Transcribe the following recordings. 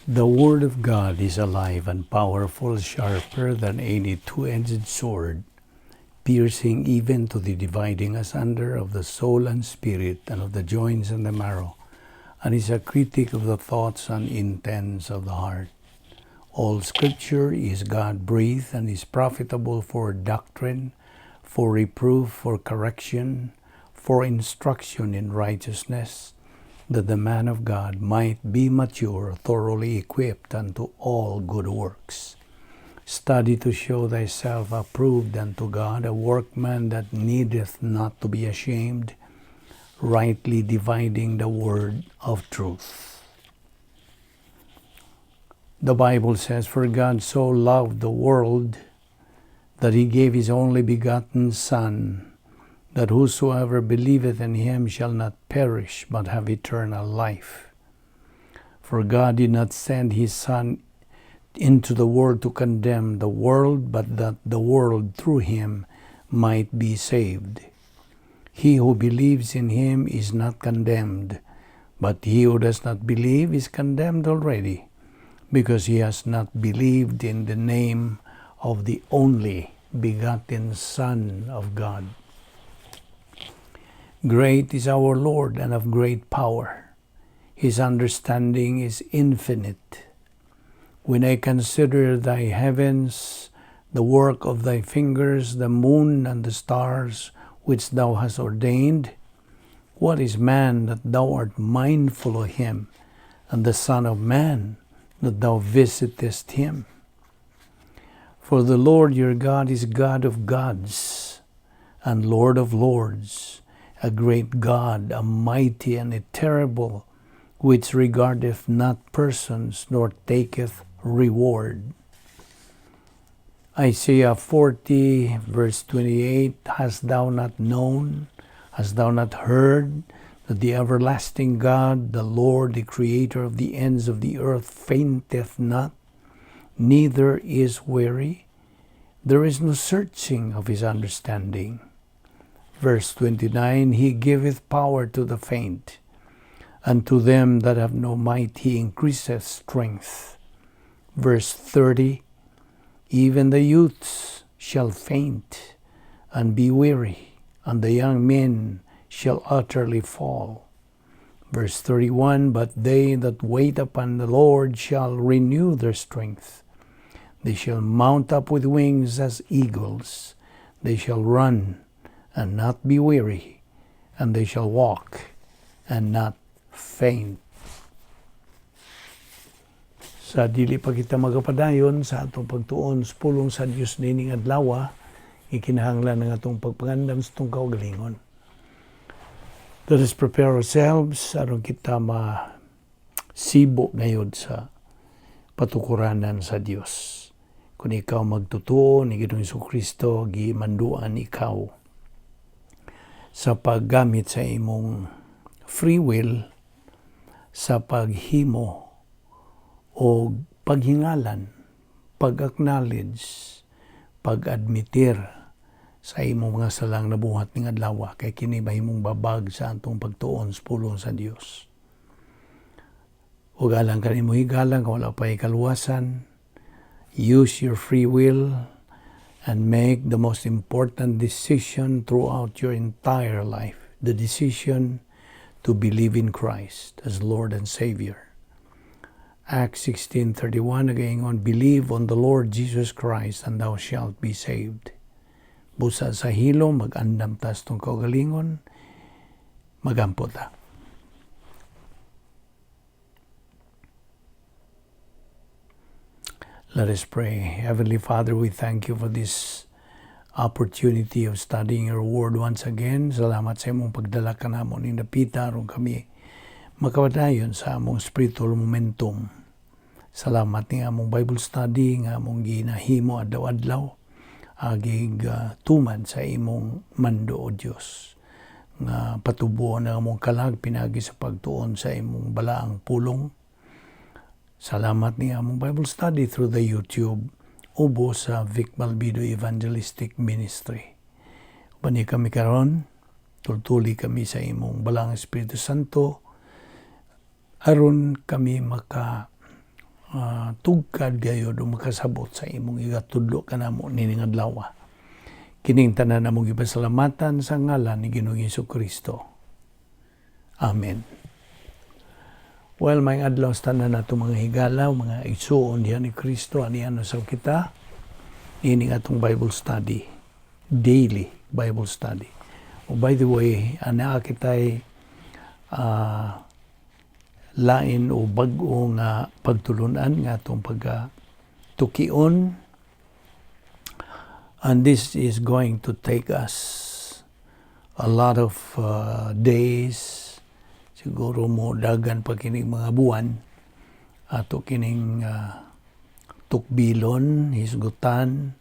The Word of God is alive and powerful, sharper than any two-edged sword, piercing even to the dividing asunder of the soul and spirit, and of the joints and the marrow, and is a critic of the thoughts and intents of the heart. All Scripture is God-breathed and is profitable for doctrine, for reproof, for correction, for instruction in righteousness, that the man of God might be mature, thoroughly equipped unto all good works. Study to show thyself approved unto God, a workman that needeth not to be ashamed, rightly dividing the word of truth. The Bible says, "For God so loved the world that he gave his only begotten Son, that whosoever believeth in him shall not perish, but have eternal life. For God did not send his Son into the world to condemn the world, but that the world through him might be saved. He who believes in him is not condemned, but he who does not believe is condemned already, because he has not believed in the name of the only begotten Son of God." Great is our Lord and of great power. His understanding is infinite. When I consider thy heavens, the work of thy fingers, the moon and the stars which thou hast ordained, what is man that thou art mindful of him, and the son of man that thou visitest him? For the Lord your God is God of gods and Lord of lords, a great God, a mighty and a terrible, which regardeth not persons, nor taketh reward. Isaiah 40, verse 28, "Hast thou not known, hast thou not heard, that the everlasting God, the Lord, the creator of the ends of the earth, fainteth not, neither is weary? There is no searching of his understanding." Verse 29, "He giveth power to the faint, and to them that have no might he increaseth strength." Verse 30, "Even the youths shall faint and be weary, and the young men shall utterly fall." Verse 31, "But they that wait upon the Lord shall renew their strength. They shall mount up with wings as eagles. They shall run and not be weary, and they shall walk and not faint." Sa dili pa kita magapadayon sa atong pagtuon sa pulong sa Dios nining adlaw, ikinahanglan ang atong pagpangandam sa atong kaugalingon. Let us prepare ourselves aron kita masibo gayod sa patukuranan sa Dios. Kung ikaw magtutuo ni Ginoong Kristo, gimanduan ikaw sa paggamit sa imong free will sa paghimo o paghingalan, pag-acknowledge, pag-admitir sa imong mga salang nabuhat ning adlaw, kay kini mahimong babag sa atong pagtuon sa pulong sa Dios. Ug alang kanimo higala kung wala pa kaluwasan, use your free will and make the most important decision throughout your entire life, the decision to believe in Christ as Lord and Savior. Acts 16:31 nagaingon, "Believe on the Lord Jesus Christ and thou shalt be saved." Busa sa hilom, mag-andam ta sa atong kaugalingon, magampo ta. Let us pray. Heavenly Father, we thank you for this opportunity of studying your word once again. Salamat sa imong pagdala kanamo ning dapita aron kami makapadayon sa among spiritual momentum. Salamat ni among Bible study nga among ginahimo adlaw-adlaw agig tuman sa imong mando, o Dios, nga patubuon ang among kalag pinagi sa pagtuon sa imong balaang pulong. Salamat ni among Bible study through the YouTube ubo sa Vic Balbido Evangelistic Ministry. Ubani kami karon, tultuli kami sa imong balaang Espiritu Santo aron kami maka Tugkad gayod o makasabot sa imong igatudlo kanamo nining adlaw. Kining tanan among gipasalamatan sa ngalan ni Ginoong Hesus Kristo. Amen. Well, maayong adlaw sa tanan nato, mga higala, mga igsuon diha ni Kristo, ani ano sa kita ining atong Bible study, daily Bible study. Oh, by the way, ana kitay lain o bag-o nga pagtulunan nga atong pagka tukion, and this is going to take us a lot of days. Siguro mo dagan pa kining mga buwan ato kining tukbilon, hisgutan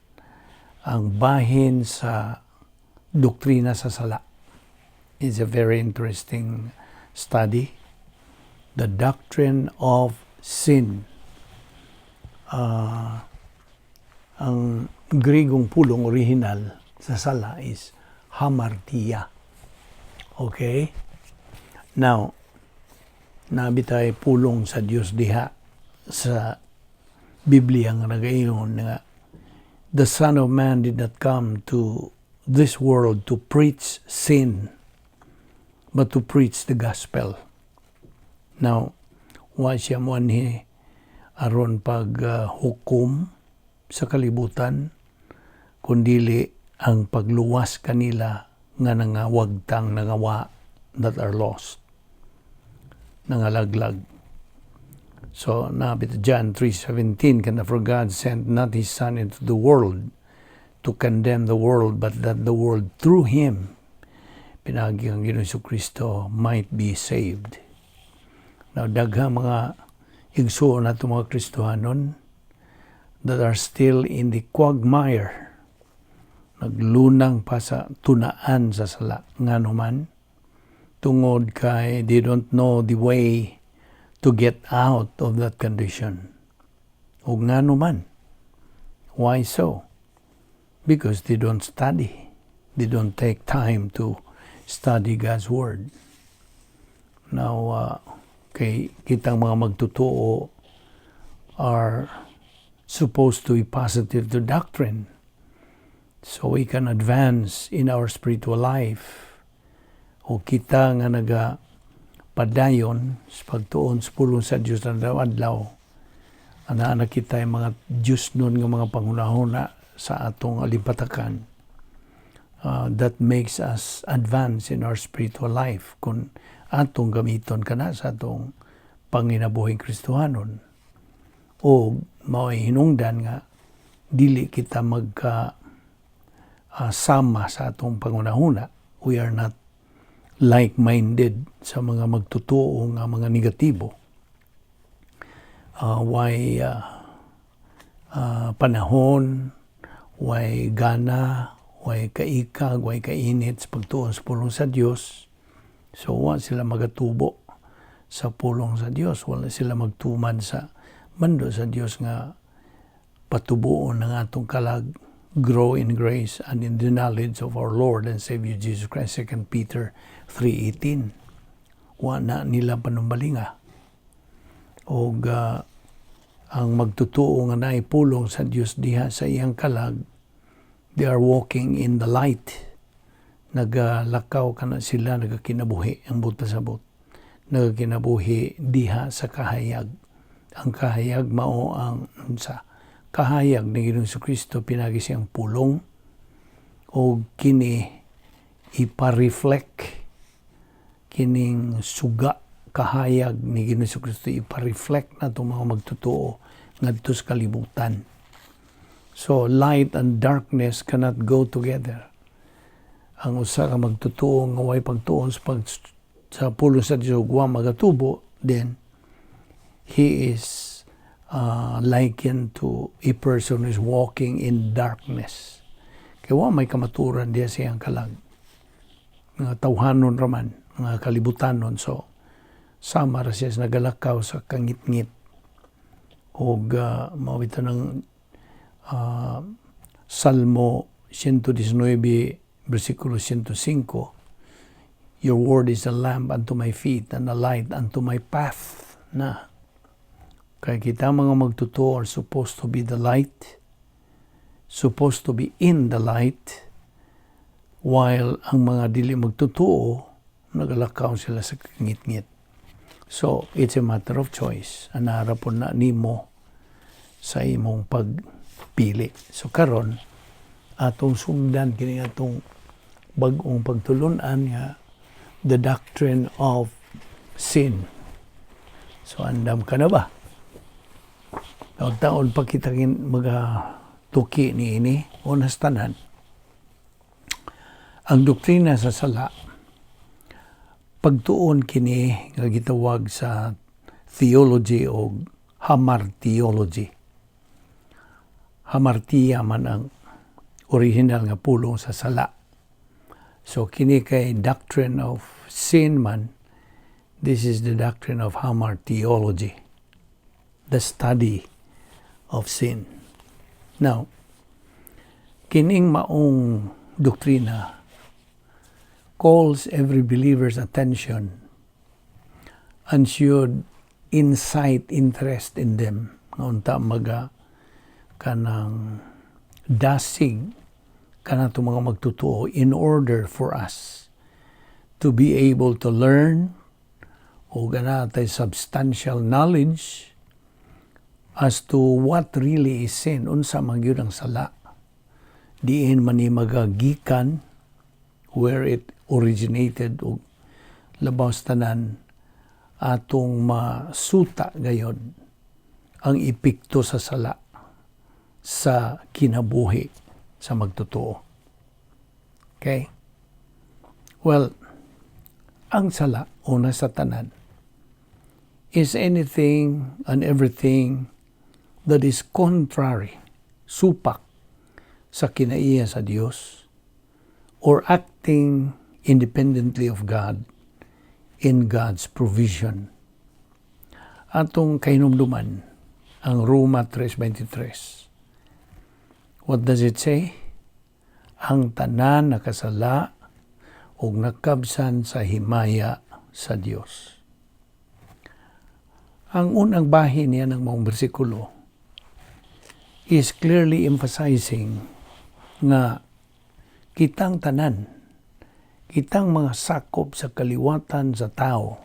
ang bahin sa doktrina sa sala. It's a very interesting study, the doctrine of sin. Ang Grigong pulong original sa sala is hamartia. Okay? Now, naa bitay pulong sa Dios diha sa Biblia nga nagaingon nga the Son of Man did not come to this world to preach sin, but to preach the gospel. Now, wa siya moanhi aron pag hukom sa kalibutan, kundili ang pagluwas kanila nga nangawagtang, nangawa, that are lost, nangalaglag. So, naa bitaw John 3:17, kana, "For God sent not His Son into the world to condemn the world, but that the world through Him," pinaagi ang Ginoong Kristo, "might be saved." Now, daghang mga igsuon nato, mga Kristohanon, that are still in the quagmire, naglunang pa sa tunaan sa sala. Ngano man? Tungod kay they don't know the way to get out of that condition. Ug ngano man? Why so? Because they don't study. They don't take time to study God's Word. Now, kay kitang mga magtotoo are supposed to be positive to doctrine so we can advance in our spiritual life. O kita nga naga padayon sa pagtuon sa pulong sa Dios na adlaw, ana na kita yung mga Diyos nun nga mga panghunahuna sa atong alimpatakan that makes us advance in our spiritual life kung atong gamiton kana sa atong panginabuhing Kristohanon o mao'y hinungdan nga dili kita magka sama sa atong pangunahuna. We are not like-minded sa mga magtotoo nga mga negatibo. Why panahon, why gana, why kaikag, why kainit sa pagtuon sa pulong sa Dios. So wa sila magatubo sa pulong sa Dios, wala sila magtuman sa mando sa Dios nga patubuon ng atong kalag, grow in grace and in the knowledge of our Lord and Savior Jesus Christ, 2 Peter 3:18. Wa na nila panumbalinga. Og ang magtotoo nga naay pulong sa Dios diha sa iyang kalag, they are walking in the light. Nagalakaw kana sila, nagakinabuhi, ang buot pasabot. Nagakinabuhi diha sa kahayag. Ang kahayag mao ang sa kahayag ni Ginoong Kristo pinaagi siyang pulong o kini ipa-reflect kining suga kahayag ni Ginoong Kristo, ipa-reflect na itong mga magtotoo ngadto sa kalibutan. So light and darkness cannot go together. Ang usa ka magtotoo nga way pagtuon sa pulong sa Dios, wa magatubo, then he is likened to a person who is walking in darkness. Kaya wa may kamaturan diya siyang kalag. Mga tawhanon raman, mga kalibutanon. So, sama ra siya sa nagalakaw sa kangitngit. Og mao bitaw ng Salmo 119, versikulo 105, "Your word is a lamp unto my feet and a light unto my path." Na Kay kita mga magtotoo are supposed to be the light, supposed to be in the light, while ang mga dili magtotoo, nagalakaw sila sa ngit-ngit. So, it's a matter of choice. Anara po na nimo sa imong pagpili. So, karon atong sungdan kini atong bag-ong pagtulunan nga the doctrine of sin. So, andam ka na ba? Taon-taon pa kita mga tuki ni ini, unas tanan. Ang doktrina sa sala, pagtuon kini nga gitawag sa theology o hamartiology. Hamartia man ang original nga pulong sa sala. So kini kay doctrine of sin man, this is the doctrine of hamartiology, the study of sin. Now, kining maong doktrina calls every believer's attention and should incite interest in them nga unta maga kanang dasig kanato mga magtotoo in order for us to be able to learn o ganatay substantial knowledge as to what really is sin, unsa man gyud ang sala, diin man ni magagikan, where it originated, ug labaw sa tanan atong masuta gayon ang epekto sa sala sa kinabuhi sa magtotoo. Okay? Well, ang sala, una sa tanan, is anything and everything that is contrary, supak, sa kinaiya sa Dios or acting independently of God in God's provision. Atong kahinumduman ang Roma 3.23. What does it say? Ang tanan nakasala ug nakabsan sa himaya sa Dios. Ang unang bahin niya ng maong bersikulo is clearly emphasizing nga kitang tanan, kitang mga sakop sa kaliwatan sa tao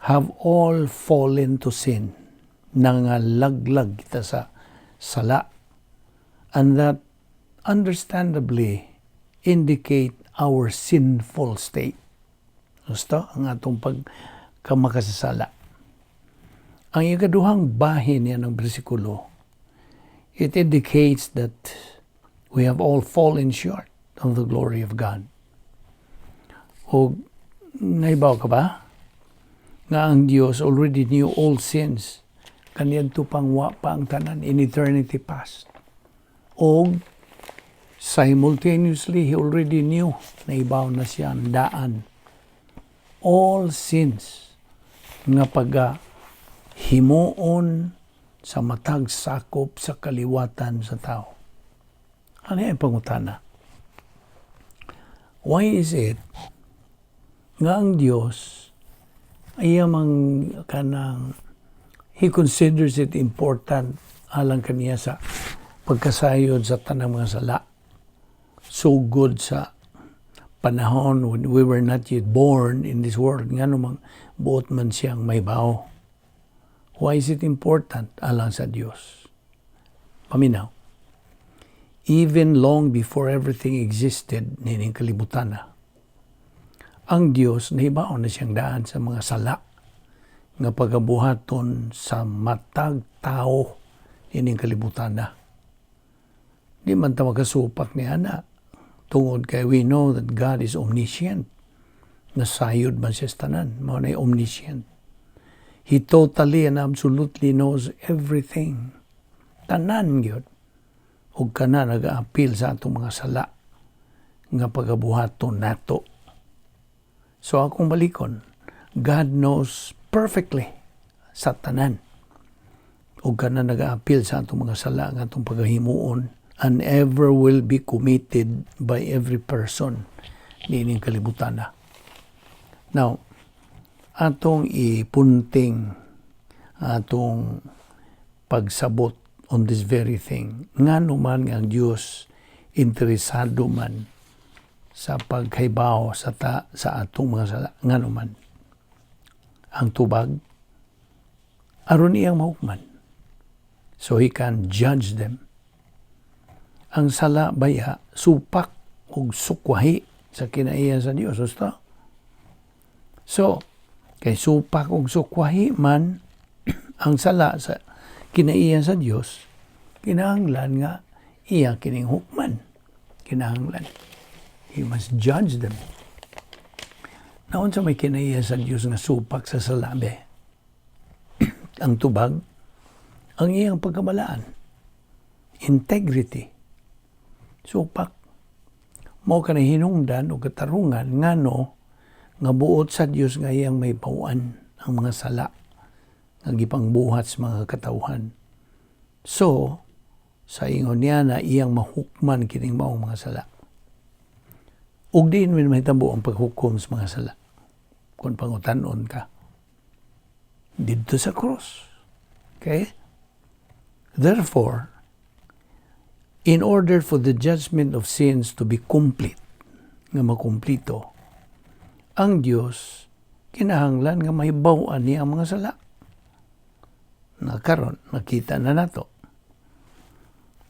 have all fallen to sin, nangalaglag kita sa sala, and that understandably indicate our sinful state. Gusto ang atong pagkamakasasala. Ang ikaduhang bahin niya ng bersikulo, it indicates that we have all fallen short of the glory of God. O naibaw ka ba nga ang Dios already knew all sins kaniadto pang wa pa ang tanan in eternity past? O simultaneously, He already knew, naibaw na siya ang daan all sins nga pagka himuon sa matag sakop sa kaliwatan sa tao. Ano yung pangutana? Why is it nga ang Dios ay mang kanang He considers it important alang kaniya sa pagkasayod sa tanang mga sala sugod sa panahon when we were not yet born in this world, ngano mang buot man siyang mahibaw? Why is it important alang sa Dios? Paminaw. Even long before everything existed nining kalibutan na, ang Dios nahibaw na siyang daan sa mga sala nga pagabuhaton sa matag tao ining kalibutan na. Di man ta makasupak ni ana tungod kay we know that God is omniscient. Nasayod man siya sa tanan, mao na omniscient. He totally and absolutely knows everything. Tanan gyud. Ug kana nag-aapil sa atong mga sala nga pagabuhaton nato. So akong balikon, God knows perfectly sa tanan. Ug kana nag-aapil sa atong mga sala nga atong pagahimuon and ever will be committed by every person niining kalibutan na. Now, atong ipunting Atong pagsabot on this very thing. Ngano man nga ang Dios interesado man sa pagkaybaw sa atong mga sala? Ngano man? Ang tubag, aron iyang mahukman. So he can judge them. Ang sala baya, supak ug sukwahi sa kinaiya sa Dios. Gusto? So, kay supak ug sukwahi man ang sala sa kinaiya sa Dios, kinahanglan nga iya kining hukman. Kinahanglan. He must judge them. Naunsa may kinaiya sa Dios nga supak sa sala be? Ang tubag, ang iyang pagkabalaan. Integrity. Supak. Mao kana hinungdan o katarungan ngano nga buot sa Dios nga iyang mahibaw-an ang mga sala nga gipangbuhat sa mga katawhan. So, sa ingon niya na iyang mahukman kining maong mga sala. Ug diin man mahitabo ang paghukom sa mga sala? Kung pangutan-on ka. Didto sa cross. Okay? Therefore, in order for the judgment of sins to be complete, nga makumplito, ang Dios kinahanglan nga mahibaw-an niya ang mga sala. Na karon nakita na nato.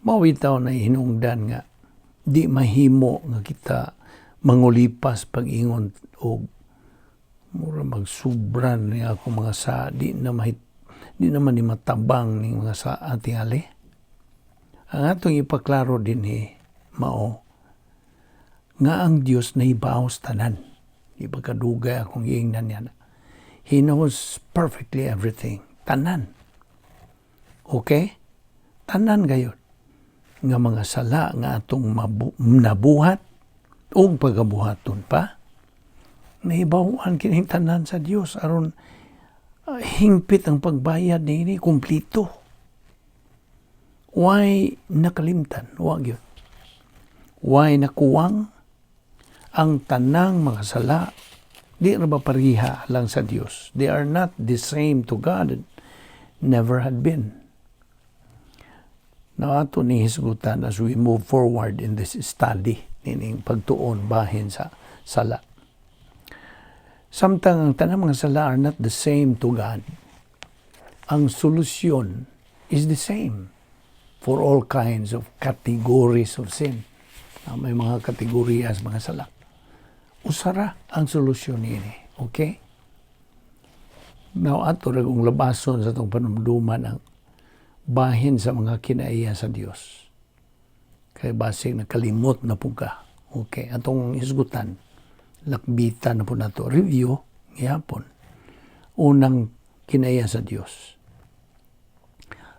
Mao bitaw na hinungdan nga di mahimo nga kita mangulipas pag-ingon og mura magsubran niya ako mga sa di naman ni matabang ning mga sa tingali. Ang atong ipaklaro dinhi mao nga ang Dios nahibaw sa tanan. Di ba kadugay akong giingnan niya? He knows perfectly everything. Tanan. Okay? Tanan gayod nga mga sala nga atong nabuhat ug pagabuhaton pa, nahibaw-an kining tanan sa Dios aron hingpit ang pagbayad niini, kumplito. Why nakalimtan? Wa gyud. Why nakuwang ang tanang mga sala? Di ra ba pareha lang sa Dios? They are not the same to God, never had been. Now, ato ni hisgutan as we move forward in this study nining pagtuon bahin sa sala. Samtang ang tanang mga sala are not the same to God, ang solusyon is the same for all kinds of categories of sin. May mga kategoriyas mga sala. Usara ang solusyon niini. Okay? Now, ato ra kung labason sa atong panumduman ang bahin sa mga kinaiya sa Dios. Kay basig nakalimot na po ka. Okay, atong hisgutan, lakbitan na po nato. Review, gihapon. Unang kinaiya sa Dios: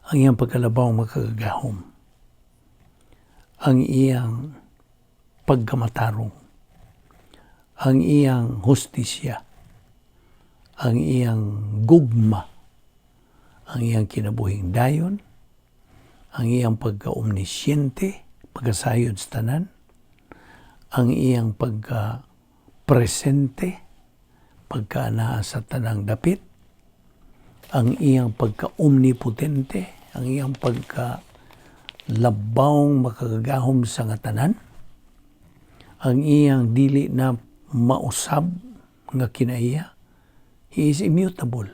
ang iyang pagkalabaw makagagahom. Ang iyang pagkamatarong. Ang iyang hustisya. Ang iyang gugma. Ang iyang kinabuhing dayon. Ang iyang pagka-omnisyente, pagkasayod sa tanan. Ang iyang pagka-presente, pagka naa sa tanang dapit. Ang iyang pagka-omnipotente, ang iyang pagka labawng makagagahom sa nga tanan, ang iyang dili na mausab nga kinaiya, he is immutable.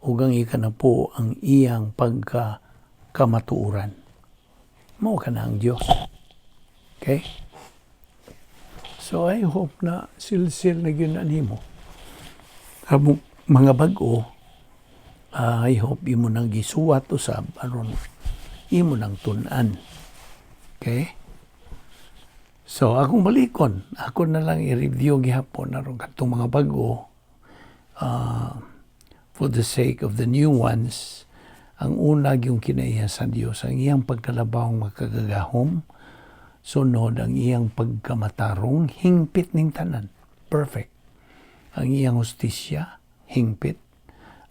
Ug ang ikanapo, ang iyang pagka kamatuoran. Mao kana ang Dios. Okay? So I hope na silsil na gyud na nimo. Kamong mga bag-o, I hope imo nang gisuwat usab aron imo nang tun-an. Okay? So akong balikon, ako na lang i-review gihapon aron katong mga bag-o, for the sake of the new ones. Ang una yung kinaiya sa Dios, ang iyang pagkalabawng makagagahom, sunod ang iyang pagkamatarong, hingpit ning tanan, perfect. Ang iyang hustisya, hingpit.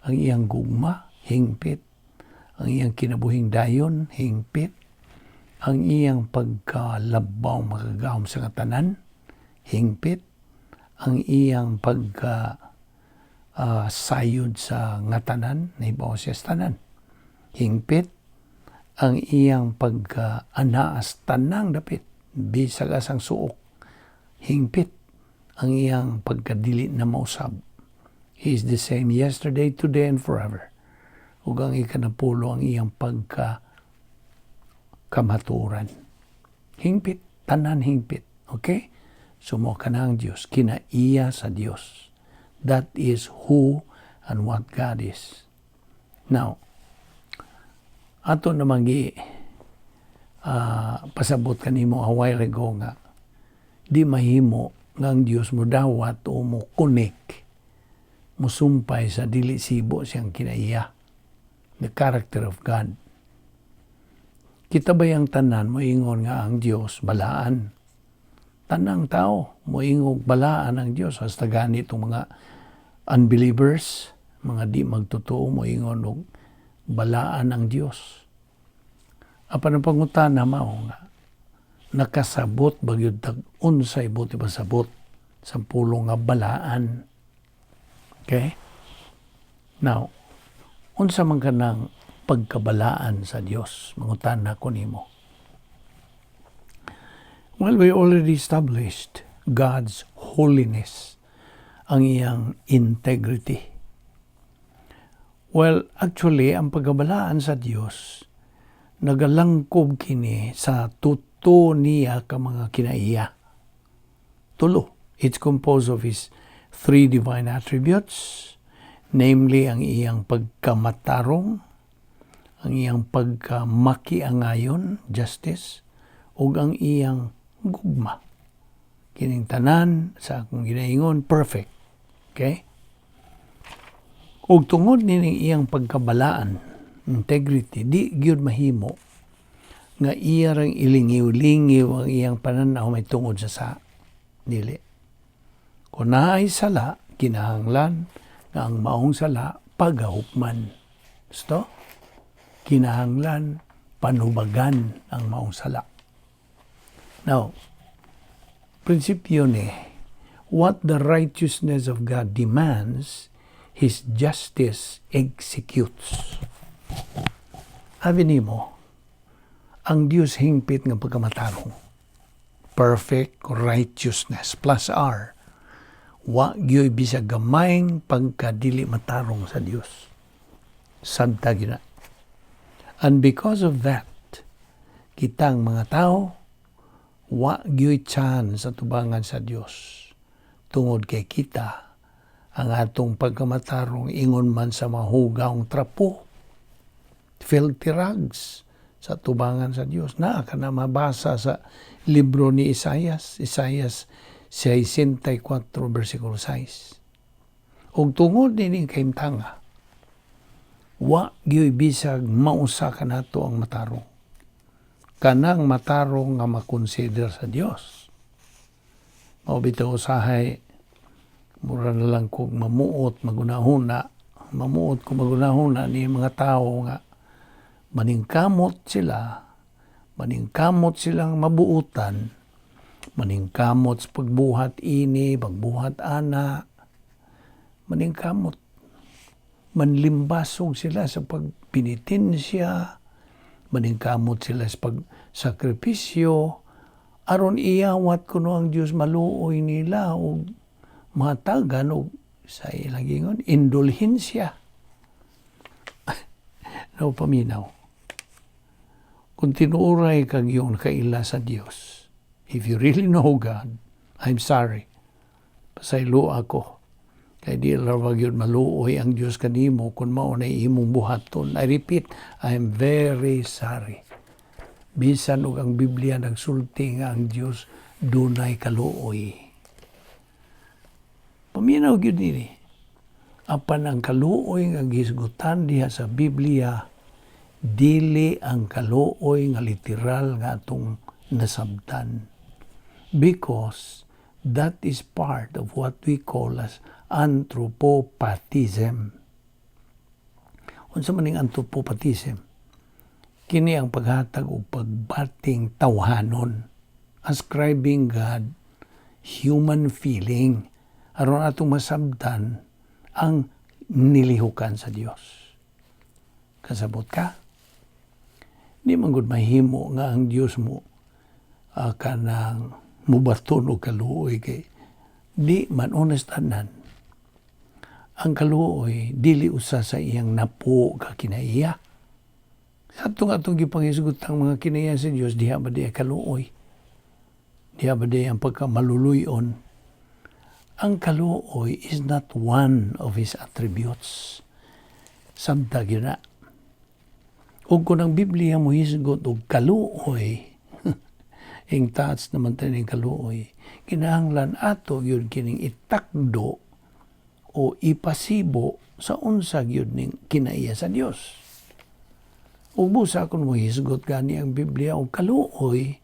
Ang iyang gugma, hingpit. Ang iyang kinabuhing dayon, hingpit. Ang iyang pagkalabaw makagagahom sa katanan, hingpit. Ang iyang pagka Sayod sa ngatanan, nahibaw siya sa tanan. Hingpit ang iyang pagka-anaas tanang dapit, bisag asang suok. Hingpit ang iyang pagkadili na mausab. He is the same yesterday, today, and forever. Ug ang ikanapulo, ang iyang pagka kamaturan. Hingpit, tanan hingpit. Okay? So mao kana ang Dios, kinaiya sa Dios. That is who and what God is. Now, ato namang gi pasabot kanimo a while ago nga di mahimo nga ang Dios mo dawat o mo connect, musumpay sa dili sibo siyang kinaiya, the character of God. Kita ba yung tanan moingon nga ang Dios balaan? Tanang tao moingog balaan ang Dios, hasta ganitong mga unbelievers, mga di magtotoo, moingon og balaan ang Dios. Apan ang pangutana mao nga nakasabot ba gyud tag unsay buot ipasabot sa pulong nga balaan? Okay? Now, unsa man kanang pagkabalaan sa Dios? Mangutana ko nimo. Well, we already established God's holiness, ang iyang integrity. Well, actually, ang pagkabalaan sa Dios nagalangkob kini sa tuto niya ka mga kinaiya. Tulo. It's composed of His three divine attributes, namely ang iyang pagkamatarong, ang iyang pagkamakiangayon, justice, ug ang iyang gugma. Kining tanan sa akong ginaingon, perfect. Okay? Ug tungod nining iyang pagkabalaan, integrity, di gyud mahimo nga iya rang ilingiw-lingiw ang iyang pananaw may tungod sa. Dili. Kung naay sala, kinahanglan nga ang maong sala pagahukman. Gusto? Kinahanglan panubagan ang maong sala. Now, prinsipyo ni, what the righteousness of God demands, His justice executes. Abi nimo, ang Dios hingpit nga pagkamatarong. Perfect righteousness plus R. Wa gyoy bisag gamayng pagkadili matarong sa Dios. Sabta gyud na. And because of that, kitang mga tao wa gyoy chance sa tubangan sa Dios. Tungod kay kita, ang atong pagkamatarong ingon man sa mahugawng trapo, filthy rags sa tubangan sa Dios. Na ka na mabasa sa libro ni Isaias, Isaias 64 versikulo 6. Ug tungod nining kahimtanga, wa gyoy bisag mausa kanato ang matarong. Kanang matarong nga makonsider sa Dios. Mao bitaw usahay mura na lang kog mamuot magunahuna, mamuot ko magunahuna ni mga tao nga maningkamot sila, maningkamot silang mabuutan, maningkamot sa pagbuhat ini, pagbuhat ana, maningkamot. Manlimbasog sila sa pagpenitensya, maningkamot sila sa pagsakripisyo, aron iyawat kuno ang Dios maluoy nila og mahatagan og sa ilang ingon indulhensya. No, paminaw. Kung tinuuray kag yung kaila sa Dios, if you really know God, I'm sorry. Pasaylo ako. Kay di ra gyud maluoy ang Dios kanimo kung mao na imong buhaton. I repeat, I'm very sorry. Bisan og ang Biblia nagsulti nga ang Dios dunay kaluoy. Paminaw gyud nini. Apan ang kaluoy nga gisgutan diha sa Biblia, dili ang kaluoy nga literal nga atong nasabtan. Because that is part of what we call as anthropopathism. Unsa man ning anthropopathism? Kini ang paghatag og pagbating tawhanon, ascribing God human feeling aron atong masabtan Ang nilihukan sa Dios? Kasabot ka? Di man gud mahimo nga ang Dios mo kanang mubaton og kaluoy, kay di man honest tanan. Ang kaluoy dili usa sa iyang napo ka kinaiya. Sa atong atong gipanghisgot ang mga kinaiya sa Dios, diha ba di kaluoy? Diha ba di ang pagkamaluluyon? Ang kaluoy is not one of His attributes. Samtag yun na. Ug kung ang Biblia mo hisgot og kaluoy, ing touch naman tayo ng kaluoy, kinahanglan ato yun kining itakdo o ipasibo sa unsa gyud ning kinaiya sa Dios. Ug busa kung mo hisgot gani ang Biblia og kaluoy,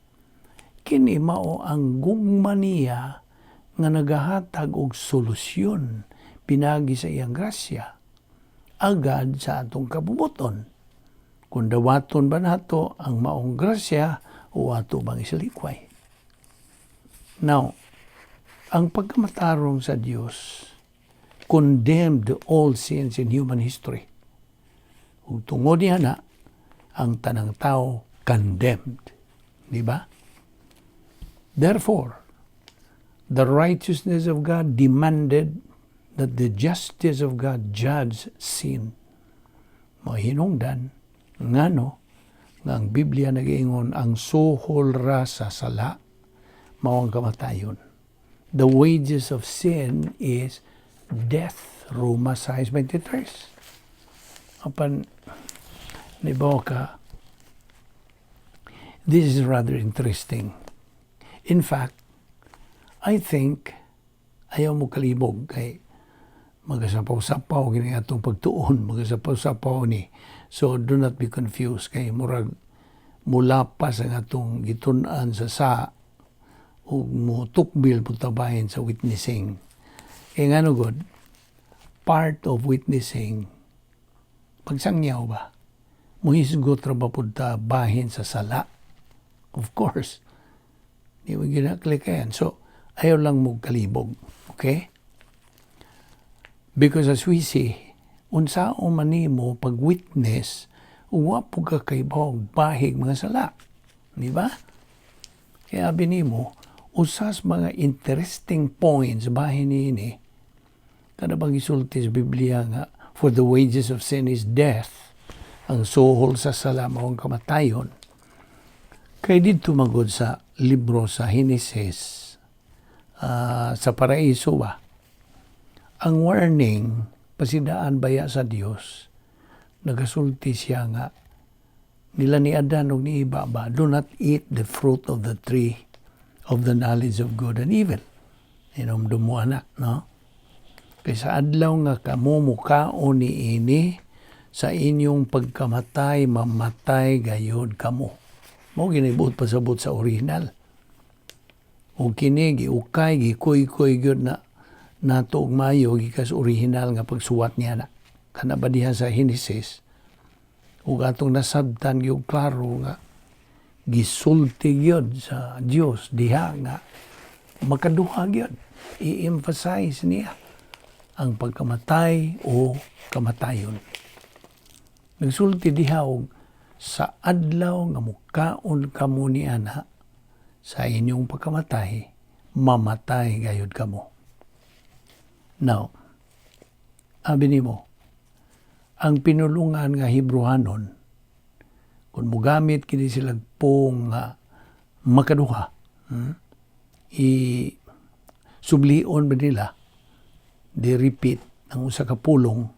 kini mao ang gugma niya nga nagahatag og solusyon pinagi sa iyang grasya agad sa atong kabubuton. Kung dawaton ba nato ang maong grasya o ato bang isalikway. Now, ang pagkamatarong sa Dios condemned all sins in human history. Ug tungod niya na, ang tanang tao condemned. Di ba? Therefore, the righteousness of God demanded that the justice of God judge sin. Mahinungdan, ngano, nga ang Biblia nag-iingon ang suhol ra sa sala, mao ang kamatayon. The wages of sin is death. Roma 6:23. Apan, nibaw ka, this is rather interesting. In fact, I think, ayaw mo kalibog kay magasapaw-sapaw kini atong pagtuon, magasapaw-sapaw ni. So do not be confused kay murag mulapas ang atong gitun-an sa ug mo tukbil putabahin sa witnessing. Kay ngano god, part of witnessing, pagsangyaw ba, muhisgot ra ba pud ta bahin sa sala? Of course. Di mo ginaklikayan. So, ayaw lang mo kalibog. Okay? Because as we see, unsa o man nimo pag witness, wa po ka kaybaw bahig mga sala. Di ba? Kaya abi nimo, usas mga interesting points bahin niini, kada bang isulti sa Biblia nga, "For the wages of sin is death," ang suhol sa sala mao ang kamatayon. Kay didto magod sa libro sa Henesis, sa paraiso ba, ang warning, pasidaan baya sa Dios, nagasulti siya nga, nila ni Adan ug ni Eva ba, "Do not eat the fruit of the tree of the knowledge of good and evil." Inomdum mo ana, no? Kay sa adlaw nga kamo mukaon niini, sa inyong pagkamatay, mamatay gayod kamo. Mo ginibuot pasabot sa original. O kini giukay, gikuy-kuy gyud na nato og mayo gikas original nga pagsuwat niya na. Kana ba diha sa Genesis? Ug atong nasabtan gyud klaro nga gisulti gyud sa Dios diha nga makaduha gyud. I-emphasize niya ang pagkamatay o kamatayon. Nagsulti diha og sa adlaw nga mukaon kamo ni ana, sa inyong pagkamatay, mamatay gayud kamo. Now, abi nimo, ang pinulungan nga Hebrehanon, kung mugamit kini sila pong nga makaduha, i sublion ba nila, di repeat ang usa ka pulong,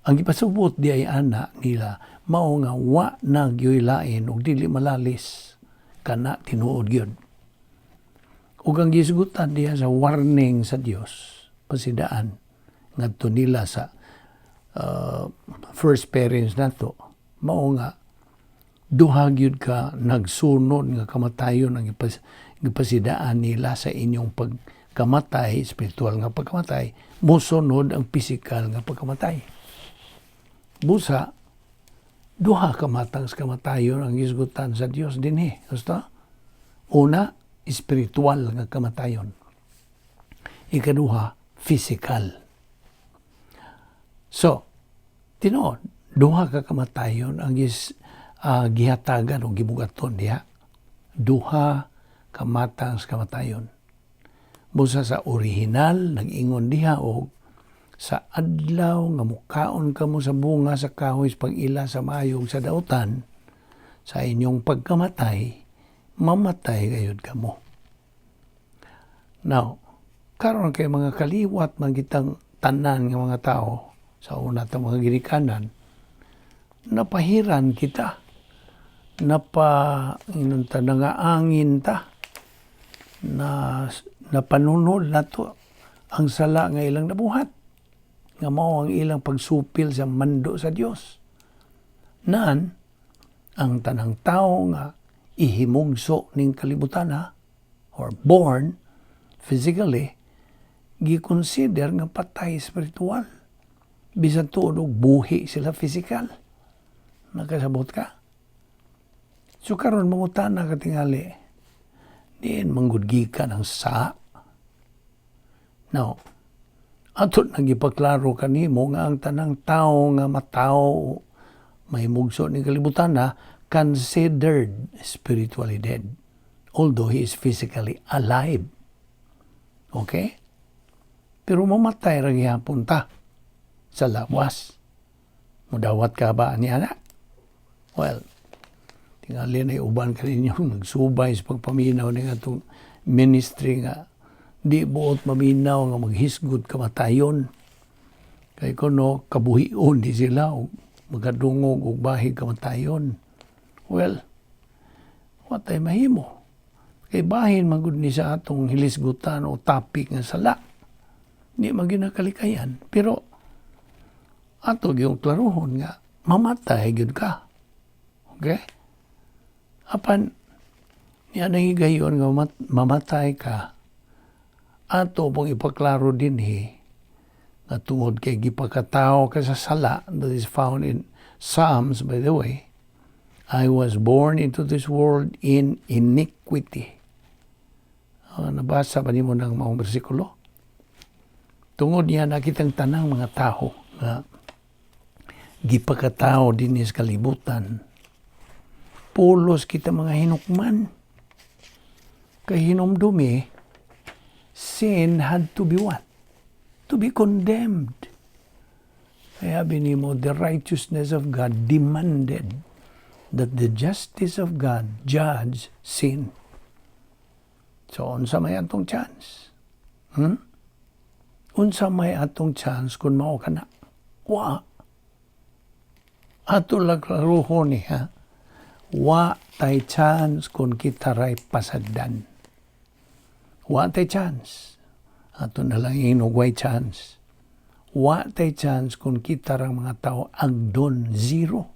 ang gipasubot di ay ana nila mao nga wa na gyoy lain ug dili malalis kana tinuod gyud. Ug ang gisgutan diha sa warning sa Dios pasidaan ngadto nila sa first parents nato mao nga duha gyud ka nagsunod nga kamatayon ang gipasidaan nila. Sa inyong pagkamatay, spiritual nga pagkamatay, mosunod ang physical nga pagkamatay. Busa, duha ka matang sa kamatayon ang gisgutan sa Dios dinhi. Gusto? Una, spiritual nga kamatayon. Ikaduha, physical. So, tinuod, duha ka kamatayon ang gihatagan o gibugaton diha. Duha ka matang sa kamatayon. Busa sa original, nag-ingon diha og sa adlaw nga mukaon kamo sa bunga sa kahoy sa pag-ila sa maayo ug sa dautan, sa inyong pagkamatay, mamatay gayud kamo. Now, karon kay mga kaliwat man kitang tanan nga mga tao sa una ta mga ginikanan, napahiran kita, napa ingon ta, nangaangin ta, na napanunod nato ang sala nga ilang nabuhat, nga mao ang ilang pagsupil sa mando sa Dios. Nan ang tanang tao nga ihimugso ning kalibutan ha, or born physically, gi-consider nga patay spiritual bisan tuod og buhi sila physical. Nakasabot ka? So karon mangutana ka tingali, diin manggod gikan ang sa? Now, ato nang gipaklaro kanimo nga ang tanang tao nga matawo, mahimugso ning kalibutan na, considered spiritually dead although he is physically alive. Okay? Pero mamatay ra gihapon ta sa lawas. Mudawat ka ba niya na? Well, tingali na uban ka ninyo nagsubay sa pagpaminaw ni atong ministry nga di buot maminaw nga maghisgot kamatayon. Kay kuno kabuhion di sila og makadungog og bahig kamatayon. Well, watay mahimo. Kay bahin magud ni sa atong hilisgutan o topic nga sala. Di man ginakalikayan. Pero ato gyung klarohon nga mamatay gyud ka. Okay? Apan niya nahigayon nga mamatay ka, ato pong ipaklaro dinhi nga tungod kay gipakatao ka sa sala, that is found in Psalms, by the way, "I was born into this world in iniquity." Nabasa ba nimo ng maong bersikulo? Tungod niya nakitang tanang mga tao nga gipakatao dinhi sa kalibutan, pulos kita mga hinukman. Kay hinumdumi, sin had to be what? To be condemned. Kaya binimo, the righteousness of God demanded that the justice of God judge sin. So, unsa may atong chance? Hmm? Unsa may atong chance kung mao ka na? Wa. Ato lang klaruhon ni ha. Wa tay chance kung kita ray pasagdan. Wa tay chance. Ato na lang inugway chance. Wa tay chance kung kita rang mga tao agdon, zero.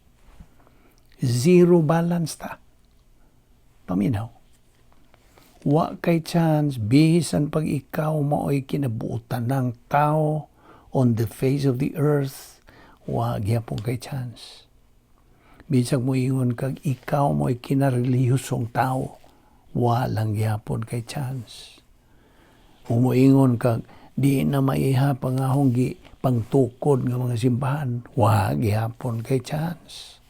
Zero balance ta. Paminaw. Wa kay chance bisan pag ikaw mao'y kinabuotan ng tao on the face of the earth, wa gyapon kay chance. Bisag mo ingon kag ikaw mo'y kinarelihiyosong tao, wa lang gyapon kay chance. Kung moingon kag di na maiha pangahong gi pangtukod nga mga simbahan, wa gihapon kay chance.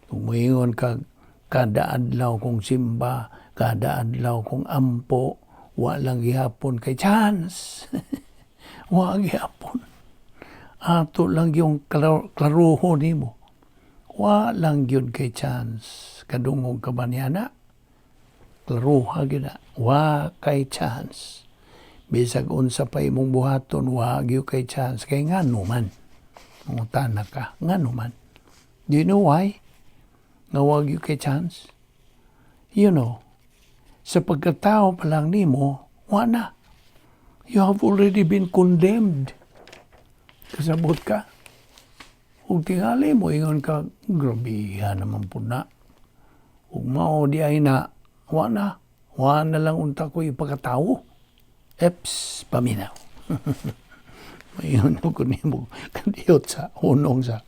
Kung moingon kag kada adlaw kong simba, kada adlaw kong ampo, wa lang gihapon kay chance. Wa gihapon. Ato lang yung klaruho nimo. Wa lang gyud kay chance. Kadungog ka ba niya na? Klaruha gyud na. Wa kay chance. Bisag unsa pa imong buhaton, wa gyud kay chance. Kay ngano man? Mangutana ka, ngano man? Do you know why? Nga wa gyud kay chance? Sa pagkatao pa lang nimo, wa na. You have already been condemned. Kasabot ka? Ug tingali mo ingon ka, grabiha naman po na. Ug mao di ay na, wa na. Wa na lang unta ko ipakatawo. Eps, paminaw. Mayon ko nimo kadiyot sa hunong sa.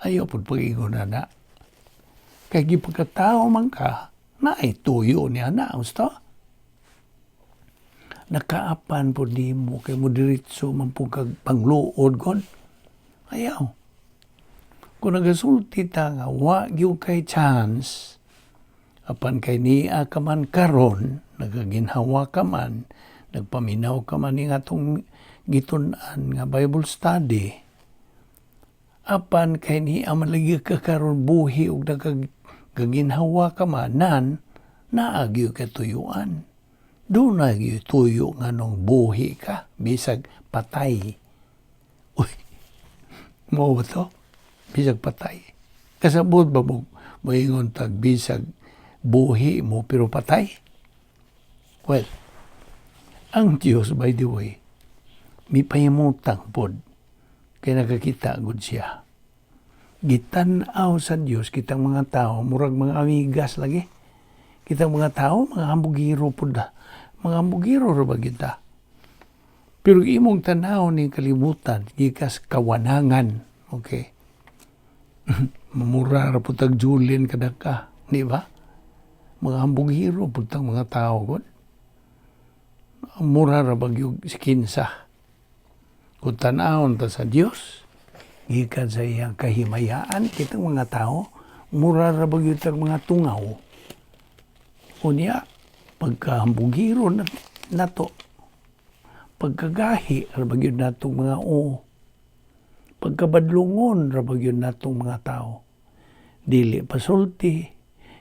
Ayaw pud pag-ingon na na. Kay gipagkatao man ka, naay tuyo niya na, gusto? Nakaapan po nimo kay mo diretso man po kag pangluod god. Ayaw. Kung nagasulti ta nga wa gyud kay chance, apan kay niya ka man karon, nagaginhawa ka man, nagpaminaw ka man ning atong gitun-an nga Bible study, apan kay niya man lagi ka karon buhi ug nagaginhawa ka man, nan naa gyud ka tuyuan. Duna gyud tuyo nganong buhi ka bisag patay. Uy, mao ba to? Bisag patay. Kasabot ba mo moingon tag bisag buhi mo pero patay? Well, ang Diyos, by the way, mipahimutang pod kay nakakita gud siya. Gitan-aw sa Dios kitang mga tao, murag mga amigas lagi. Kitang mga tao, mga hambugiro pod da. Mga hambugiro ra ba kita? Pero imong tanaw ni kalibutan, gikas kawanangan, okay? Mamura ra pud tag Julin kada ka, di ba? Mga hambugiro pud tang mga tao gud. Mura ra ba gyud si kinsa? Kung tan-awon ta sa Dios, gikan sa iyang kahimayaan, kitang mga tao, mura ra ba gyud tag mga tungaw. Unya, pagkahambugiro na, nato, pagkagahi ra ba gyud natong mga o, pagkabadlungon ra ba gyud natong mga tao. Dili pasulti,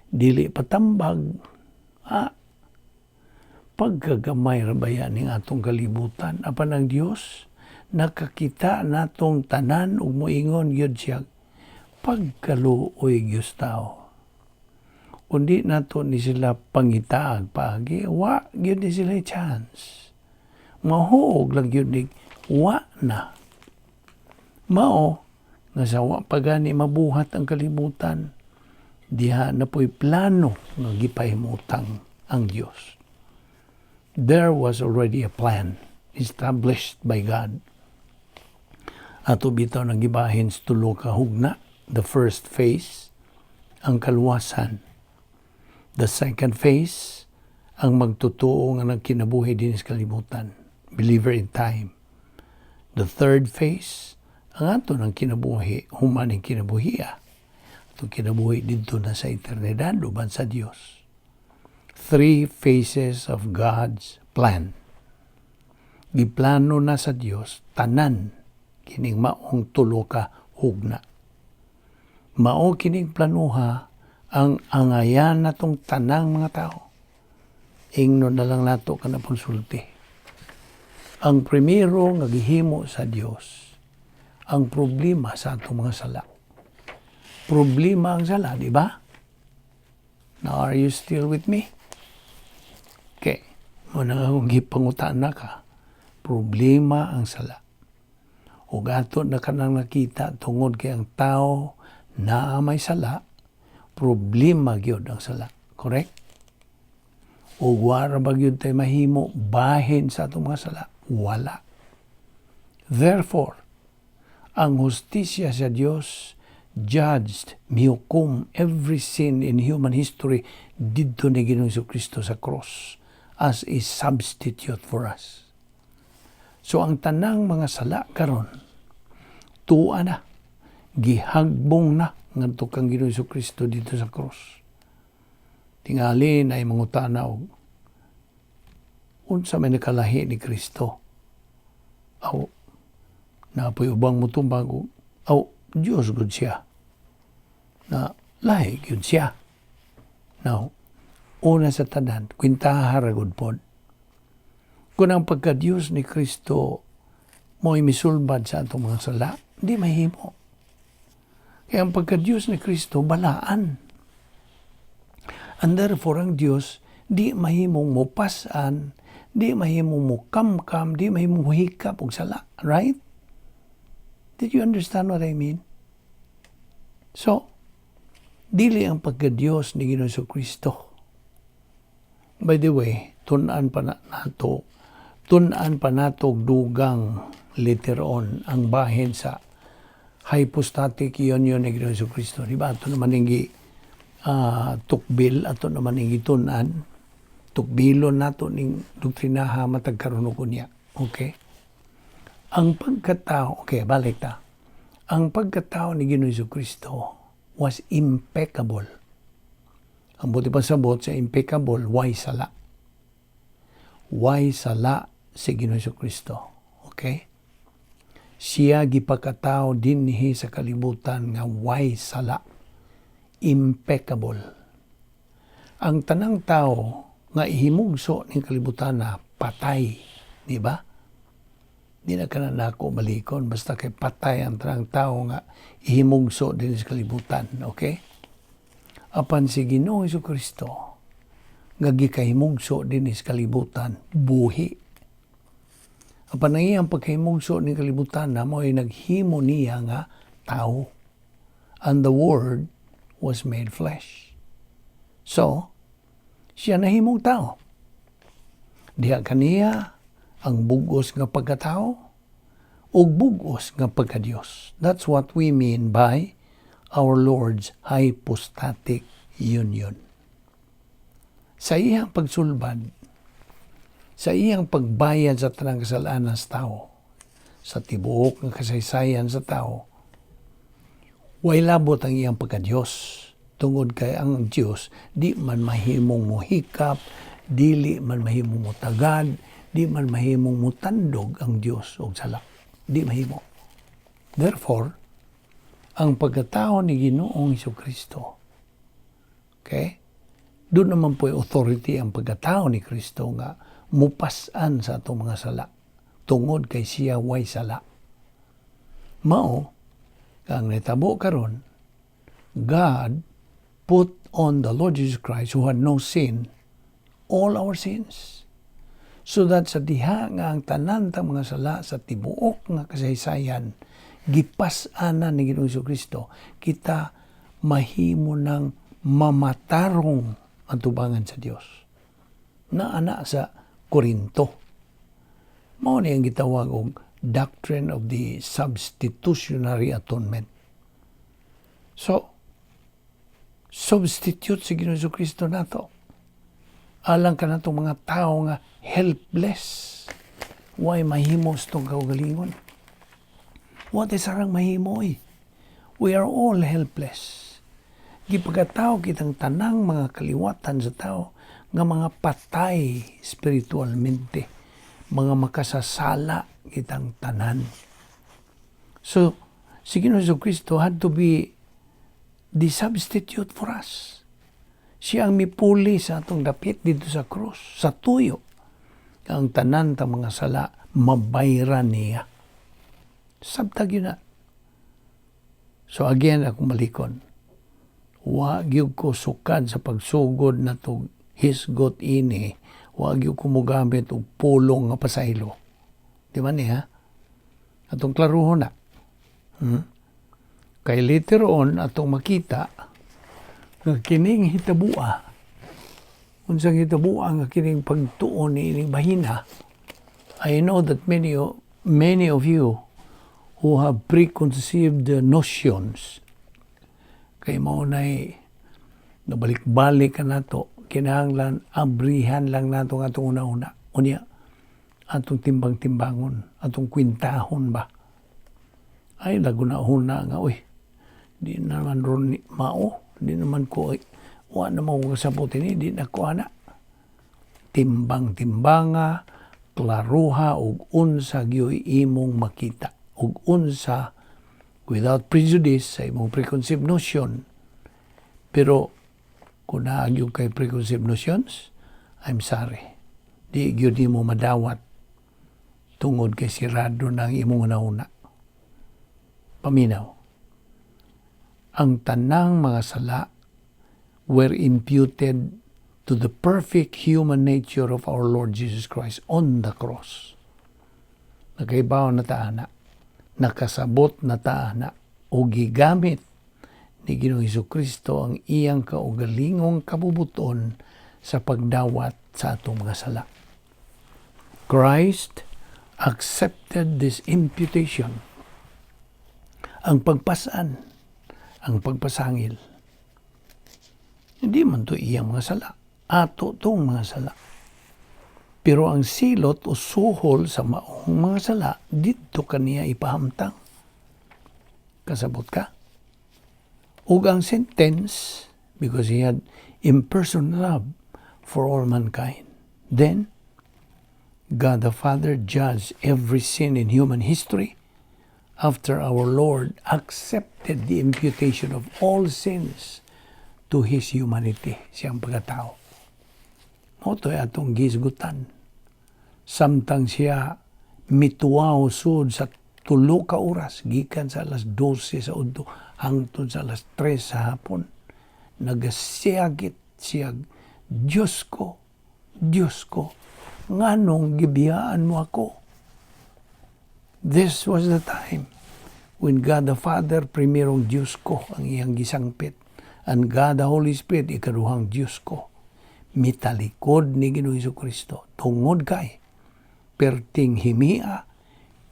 dili patambag, pagkagamay ra baya ning atong kalibutan. Apan ang Dios nakakita natong tanan ug moingon gyud siya, pagkaluoy gyud tao. Kundi nato ni sila pangitaag paagi, wa gyud ni sila chance. Mahuog lang gyud ni wa na. Mao nga sa wa pa gani mabuhat ang kalibutan, diha na po'y plano nga gipahimutang ang Dios. There was already a plan established by God. Ato bitaw nang gibahin sa tulo ka hugna. The first phase, ang kaluwasan. The second phase, ang magtotoo nga nagkinabuhi din sa kalibutan. Believer in time. The third phase, ang ato ng kinabuhi, human ang kinabuhiya. Atong kinabuhi dito na sa eternidad, uban sa Dios. Three phases of God's plan. Giplano na sa Dios tanan kining maong tulo ka hugna. Mao kining planuha ang angayan natong tanang mga tao. Ingnon na lang nato kana sulti. Ang primero nga gihimo sa Dios, ang problema sa atong mga sala. Problema ang sala, di ba? Now, are you still with me? Okay. Mao na akong gipangutan na ka. Problema ang sala. Ug ato na kanang nakita tungod kay ang tao naa may sala, problema gyud ang sala. Correct? Ug wala ba gyud tay mahimo bahin sa atong mga sala? Wala. Therefore, ang hustisya sa Dios judged, mihukom every sin in human history didto ni Ginoong Kristo sa cross as a substitute for us. So ang tanang mga sala karon tuwa na, gihagbong na ngadto kang Ginoong Kristo dito sa cross. Tingali na mangutana og unsa may nakalahi ni Kristo. Aw, napoy ubang mutumbag og aw, Diyos gud siya. Na lahi gyud siya. Now, una sa tanan, kwintaha ra gud pod. Kung ang pagka-Diyos ni Kristo mo'y misulbad sa atong mga sala, di mahimo. Kaya ang pagka-Diyos ni Kristo, balaan. And therefore, ang Diyos, di mahimong mupasan, di mahimong mukamkam, di mahimong muhikap og sala. Right? Did you understand what I mean? So, dili ang pagka-Diyos ni Ginoong Kristo. By the way, tun-an pa nato og dugang later on ang bahin sa hypostatic union ni Ginoong Kristo. Di ba? Ato naman yung tukbil, ato naman yung gitun-an. Tukbilon nato ning doktrinaha matag karon ug unya. Okay? Ang pagkatao, okay, balik ta. Ang pagkatao ni Ginoong Kristo was impeccable. Ang buot ipasabot sa impeccable, way sala. Way sala si Ginoong Kristo. Okay? Siya gipakatao dinhi sa kalibutan nga way sala. Impeccable. Ang tanang tao nga ihimugso ning kalibutan na patay, di ba? Di na ka na nako balikon basta kay patay ang tanang tao nga ihimugso din sa kalibutan, okay? Apan si Ginoong Kristo nga gikahimugso din sa kalibutan, buhi. Apan ang iyang pagkahimugso ning kalibutan na mao'y naghimo niya nga tao. And the Word was made flesh. So, siya nahimong tao. Diha kaniya ang bugos nga pagkatao ug bugos nga pagkadiyos. That's what we mean by our Lord's hypostatic union. Sa iyang pagsulbad, sa iyang pagbayad sa tanang kasalanan sa tao, sa tibuok nga kasaysayan sa tao, way labot ang iyang pagkadiyos tungod kay ang Dios di man mahimong mohikap, dili man mahimong motagad, di man mahimong motandog ang Dios og sala. Di mahimo. Therefore, ang pagkatao ni Ginoong Kristo, okay? Doon naman po authority ang pagkatao ni Kristo nga mupas-an sa atong mga sala tungod kay siya way sala. Mao ang nitabo karon, God put on the Lord Jesus Christ, who had no sin, all our sins. So that sa diha nga ang tanan ta mga sala sa tibuok nga kasaysayan gipas-anan ni Ginoong Kristo, kita mahimo ng mamatarong atubangan sa Dios. Naa na sa Korinto. Mao ni ang gitawag og doctrine of the substitutionary atonement. So, substitute si Ginoong Kristo nato. Alang kanatong mga tao nga helpless. Way mahimo sa atong kaugalingon? Wa tay sarang mahimo eh. We are all helpless. Gipagkatao kitang tanang mga kaliwatan sa tao nga mga patay spiritualmente, mga makasasala kitang tanan. So, si Ginoong Kristo had to be the substitute for us. Siya ang mipuli sa atong dapit dito sa krus, sa tuyo. Ang tanan ta mga sala, mabayran niya. Sabtag yun na. So again, akong balikon. Wa gyud ko sukad sa pagsugod na to hisgot ini, wa gyud ko mogamit og pulong nga pasaylo. Di ba niya? Atong klaruhon na. Kay later on, atong makita nga kining hitabua, unsang hitabua nga kining pagtuon ni ining bahina. I know that many of you who have preconceived notions kay mao nay nabalik-balik ka nato, kinahanglan abrihan lang nato ang atong una-una unya atong timbang-timbangon, atong kwintahon ba. Ay naguna-huna nga, uy, di naman ron mao, di naman ko, wa naman ko kasabot ini, di na ko ana. Timbang-timbanga, klaruha og unsa gyoy imong makita ug unsa without prejudice sa imong preconceived notion. Pero kung naa gyud kay preconceived notions, I'm sorry, di gyud nimo madawat tungod kay sirado na ang imong hunahuna. Paminaw. Ang tanang mga sala were imputed to the perfect human nature of our Lord Jesus Christ on the cross. Nakaibaw na ta ana, nakasabot na ta ana, o gigamit ni Ginoong Kristo ang iyang kaugalingong kabubuton sa pagdawat sa atong mga sala. Christ accepted this imputation. Ang pagpasan, ang pagpasangil. Hindi man to iyang mga sala. Ato tong mga sala. Pero ang silot o suhol sa maong mga sala, didto kaniya ipahamtang. Kasabot ka? Ug ang sentence, because he had impersonal love for all mankind. Then, God the Father judged every sin in human history after our Lord accepted the imputation of all sins to His humanity, siyang pagkatao. Mao to atong gisgutan. Samtang siya mituaw sud sa 3 ka oras, gikan sa alas 12 sa udto hangtod sa alas 3 sa hapon, nagasiyagit siya, "Diyos ko, Diyos ko, nganong gibiyaan mo ako?" This was the time when God the Father, primerong "Diyos ko" ang iyang gisangpit. And God the Holy Spirit, ikaduhang "Diyos ko." Mitalikod ni Ginoong Kristo tungod kay perting himia,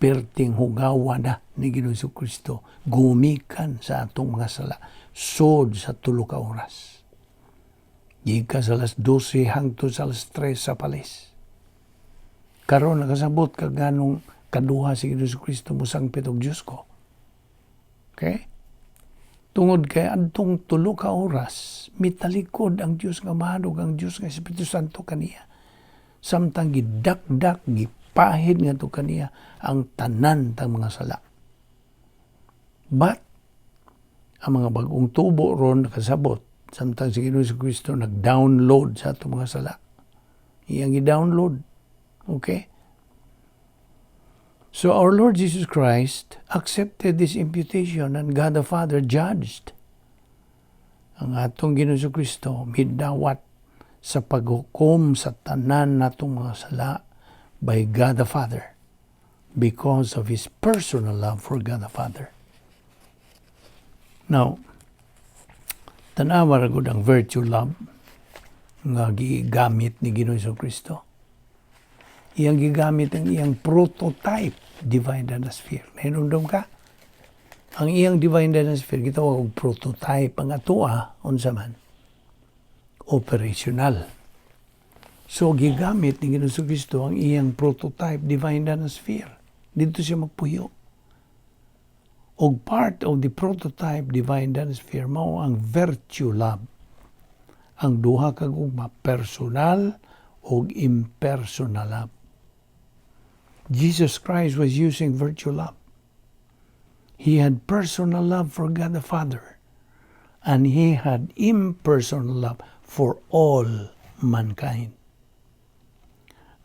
perting hugawa na ni Ginoong Kristo gumikan sa atong mga sala sod sa 3 ka oras. Gikan sa alas 12 hangtod sa alas 3 sa palis. Karon nakasabot ka ganong kaduha si Ginoong Kristo musangpit og "Diyos ko"? Okay? Tungod kay adtong 3 ka oras, mitalikod ang Dios nga Amahan ug ang Dios nga Espiritu Santo kaniya. Samtang gidakdak, gipahid ngadto kaniya ang tanan tang mga sala. But ang mga bagong tubo ron nakasabot, samtang si Ginoong Kristo nag-download sa atong mga sala. Iyang i-download. Okay? So our Lord Jesus Christ accepted this imputation and God the Father judged. Ang atong Ginoong Kristo midawat sa paghukom sa tanan natong mga sala by God the Father because of His personal love for God the Father. Now, tanawa ra gud ang virtue love nga gigamit ni Ginoong Kristo. Iyang gigamit ang iyang prototype divine danasphere. Nahinumdum ka? Ang iyang divine dynasphere, gitawag og prototype. Ang atoa, unsa man? Operational. So, gigamit ni Ginoong Kristo ang iyang prototype divine dynasphere. Didto siya magpuyo. Og part of the prototype divine dynasphere mao ang virtue love. Ang duha ka gugma, personal og impersonal love. Jesus Christ was using virtue love. He had personal love for God the Father, and he had impersonal love for all mankind.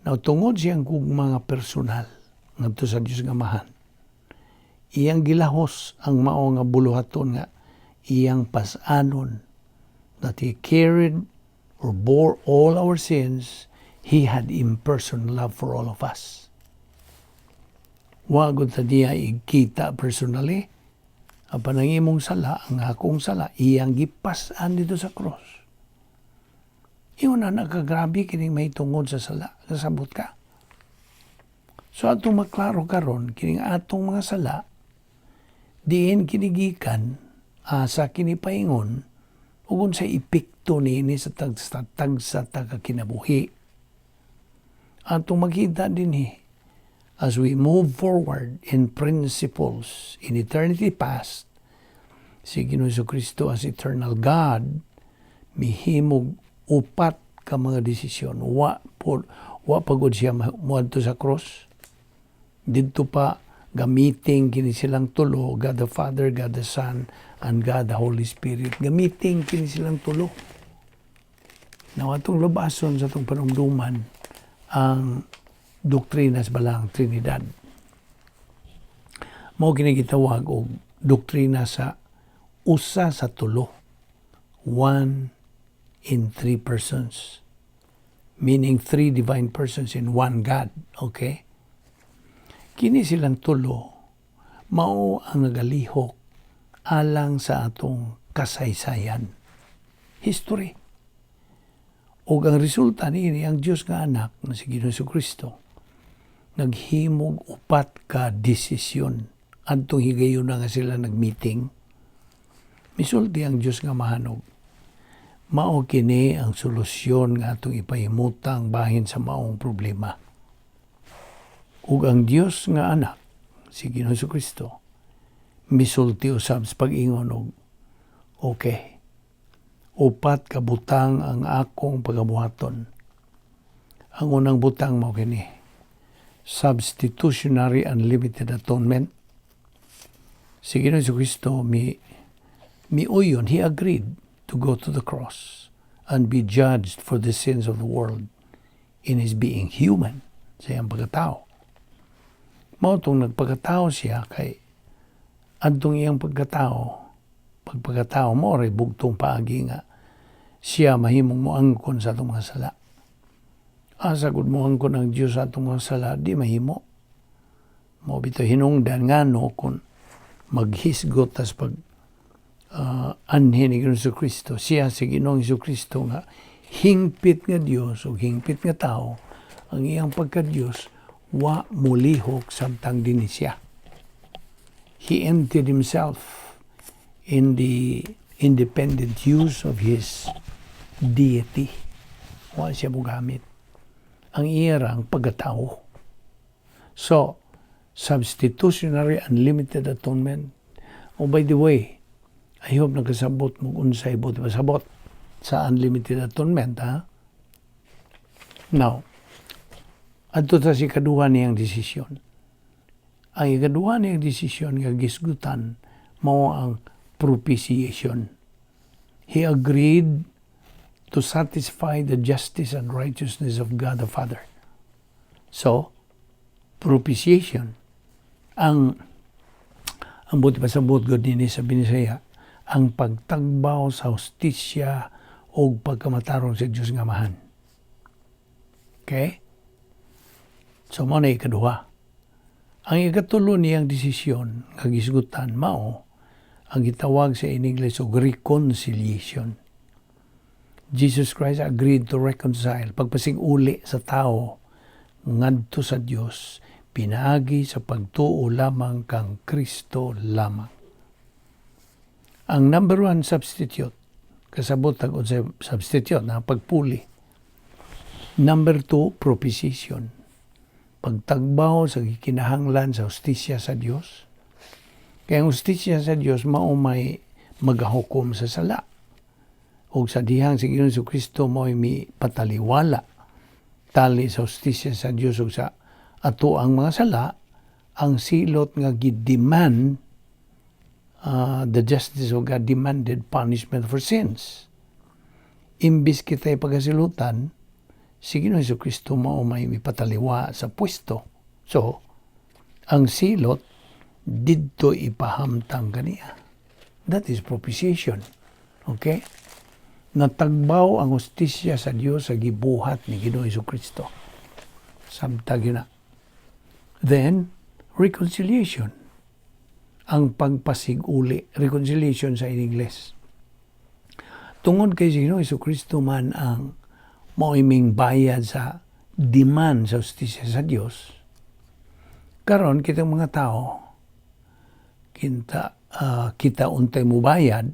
Now, tungod siyang gugma nga personal ngadto sa Dios nga Amahan, iyang gilahos ang mao nga buluhaton nga iyang pas-anon, that he carried or bore all our sins, he had impersonal love for all of us. Wa gud ta niya ikita personally, apan ang imong sala, ang akong sala, iyang gipas-an didto sa cross. Ingon na nakagrabe kining may tungod sa sala. Kasabot ka? So atong maklaro karon, kining atong mga sala, diin kini gikan, asa kini paingon, ug unsa epekto niini sa tagsa tagsa ta ka kinabuhi. Atong makita dinhi as we move forward in principles in eternity past, si Ginoong Kristo as eternal God mihimog upat ka mga desisyon. Wa pa gud siya muadto sa cross. Didto pa gamiting kini silang tulo, God the Father, God the Son, and God the Holy Spirit. Gamiting kini silang tulo. Now, atong lubason sa atong panumduman ang doktrina sa Balaang Trinidad. Mao kini gitawag og doktrina sa usa sa tulo. One in three persons. Meaning three divine persons in one God. Okay? Kini silang tulo, mao ang nagalihok alang sa atong kasaysayan. History. Ug ang resulta niini, ang Dios nga Anak na si Ginoong Kristo naghimog upat ka desisyon adtong higayon na nga sila nagmeeting. Misulti ang Dios nga Amahan og Mao kini ang solusyon nga atong ipahimutang bahin sa maong problema. Ug ang Dios nga Anak, si Ginoong Kristo, misulti usab sa pag-ingon og, "Okay, upat ka butang ang akong pagabuhaton." Ang unang butang mao kini: substitutionary unlimited atonement. Si Ginoong Kristo mi miuyon, he agreed to go to the cross and be judged for the sins of the world in his being human, sa iyang pagkatao. Mao tong nagpagkatao siya kay adtong iyang pagkatao, pagpagkatao mao ray bugtong paagi nga siya mahimong moangkon sa atong mga sala. Asa gud moangkon ang Dios sa atong mga sala? Di mahimo. Mao bitaw hinungdan ngano kung maghisgot tas pag anhi ni Ginoong Kristo, siya si Ginoong Kristo nga hingpit nga Dios o hingpit nga tao, ang iyang pagka-Dios wa mulihok samtang dinhi siya. He emptied himself in the independent use of his deity. Wa siya mogamit. Ang iyang pagkatao. So, substitutionary unlimited atonement. Oh, by the way, I hope nakasabot mo unsay buot pasabot sa unlimited atonement, ha? Now, adto ta sa ikaduha niyang desisyon. Ang ikaduha niyang desisyon nga gisgutan mao ang propitiation. He agreed to satisfy the justice and righteousness of God the Father. So, propitiation. Ang buot pasabot gud dinhi sa Binisaya, ang pagtagbaw sa hustisya o pagkamatarong sa Diyos nga Amahan. Okay? So, mao na ikaduha. Ang ikatulo niyang desisyon nga gisgutan mao ang gitawag sa in English og reconciliation. Jesus Christ agreed to reconcile, pagpasig-uli sa tao ngadto sa Dios pinaagi sa pagtuo lamang kang Kristo lamang. Ang number one, substitute. Kasabot tag unsay substitute na pagpuli. Number two, propitiation. Pagtagbaw sa gikinahanglan sa hustisya sa Dios. Kaya ang hustisya sa Dios mao may magahukom sa sala. O sa dihang si Ginoong Kristo mao mi pataliwala tali sa hustisya sa Dios ug sa ato ang mga sala, ang silot nga gi-demand, the justice of God demanded punishment for sins. Imbis kita'y pagasilutan, si Ginoong Kristo mao may mipataliwa sa pwesto. So, ang silot didto ipahamtang kaniya. That is propitiation. Okay? Natagbaw ang hustisya sa Dios sa gibuhat ni Ginoong Kristo. Samtag yun na. Then, reconciliation. Ang pagpasiguli. Reconciliation sa Ingles. Tungod kay si Ginoong Kristo man ang mao'y bayad sa demand sa hustisya sa Dios, karon kitang mga tao, kita untay mubayad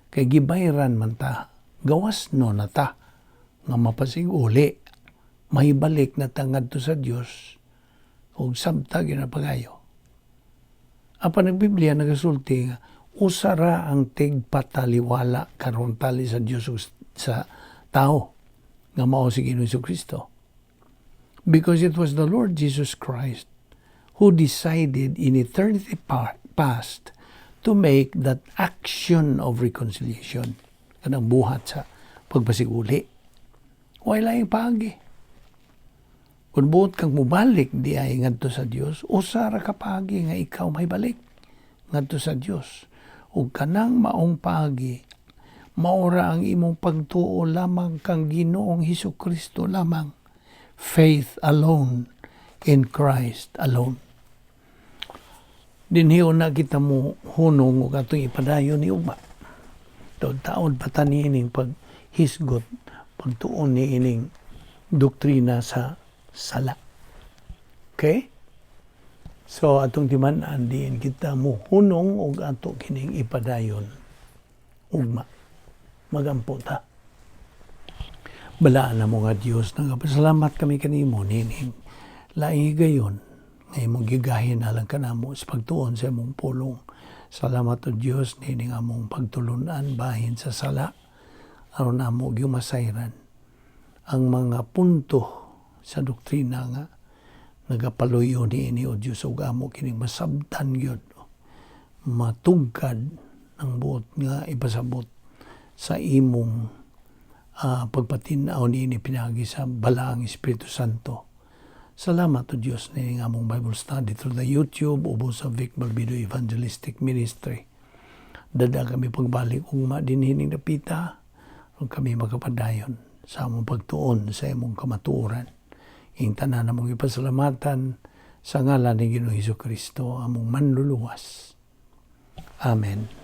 kay gibayran man ta, gawas no na ta nga mapasiguli, mahibalik na ta ngadto sa Dios ug samtang ginapagayo. Apan ang Biblia nagasulti nga usa ra ang tigpataliwala karon tali sa Dios ug sa tao nga mao si Ginoong Kristo. Because it was the Lord Jesus Christ who decided in eternity past to make that action of reconciliation. Kanang buhat sa pagpasiguli. Way laing paagi. Kung buot kang mubalik di ay ngadto sa Dios, usa ra ka paagi nga ikaw mahibalik ngadto sa Dios. Ug kanang maong paagi, maora ang imong pagtuo lamang kang Ginoong Hesus Kristo lamang. Faith alone in Christ alone. Dinhi na kita mo hunong ug atong ipadayon ni ugma. Taod-taod pa ta niining paghisgot, pagtuon ni ining doktrina sa sala. Okay? So atong timan-an diin kita mo hunong og ato kining ipadayon ugma. Magampo ta. Balaan namo nga Dios, nagapasalamat kami kanimo nining laing higayon nga imong gigahin alang kanamo sa pagtuon sa imong pulong. Salamat, O Dios, nining among pagtulunan bahin sa sala aron amo gyud masayran ang mga punto sa doktrina nga nagapaluyo niini, O Dios, ug amo kining masabtan gyud, matugkad ang buot nga ipasabot sa imong pagpatin-aw niini pinaagi sa Balaang Espiritu Santo. Salamat, O Dios, nining among Bible study through the YouTube ubos sa Vic Balbido Evangelistic Ministry. Dada kami pagbalik ugma dinhining dapita ug kami makapadayon sa among pagtuon sa imong kamatuoran. Ing tanan among ipasalamatan sa ngalan ni Ginoong Hesus Kristo, among Manluluwas. Amen.